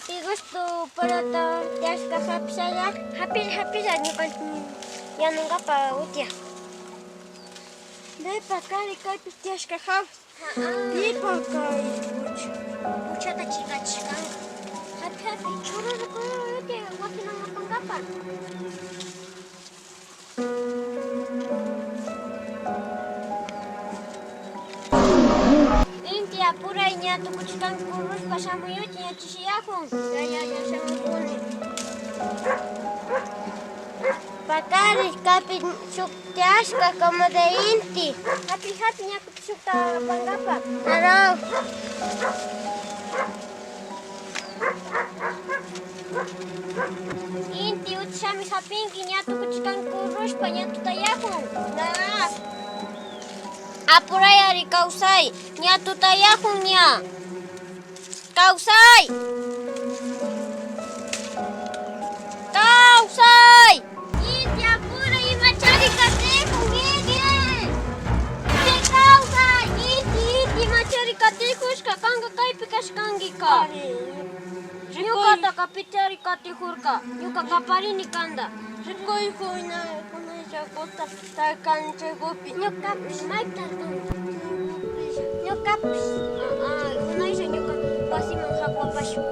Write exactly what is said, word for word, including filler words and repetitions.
Pigusto parata tiyashka hapishalla. Hapilla, hapilla, ñukanchik yanunkapak utya. Pepa kari kaypi tiyashka hap. Pepa kay pucha. Puchata chikachishka. Hapi, hapi, chururu, chururu, utya, wakiman apankapak. Inti, apuray, ña tukuchishkanki kururushpa shamuy, uchi, ña chishiyakun. Ya, ya, ya, shamukuni. Pakari, kaypi shuk tiyashka como de inti. Hapi, hapi, ña kutin shukta apankapak. Araw. Inti, utishami hapinki, ña tukuchishkanki kururushpa, ña tutayakun. Na. Apuray ari, kawsay, ña tutayakun ña. Kawsay. Kawsay. Inti, apuray, imachari katijun, Inti. Inti, kawsay, Inti, Inti, imachari katijushka, kanka kaypi kashkankika. Ari, ñukataka pichari katijurka, ñuka kaparini kanta. Rikuyjuna, kunaylla gusta tarkani chaykupi. Ñukapish, maypi tarkani? Ñukapish. Ah, ah, kunaylla ñuka wasiman hakwapashun.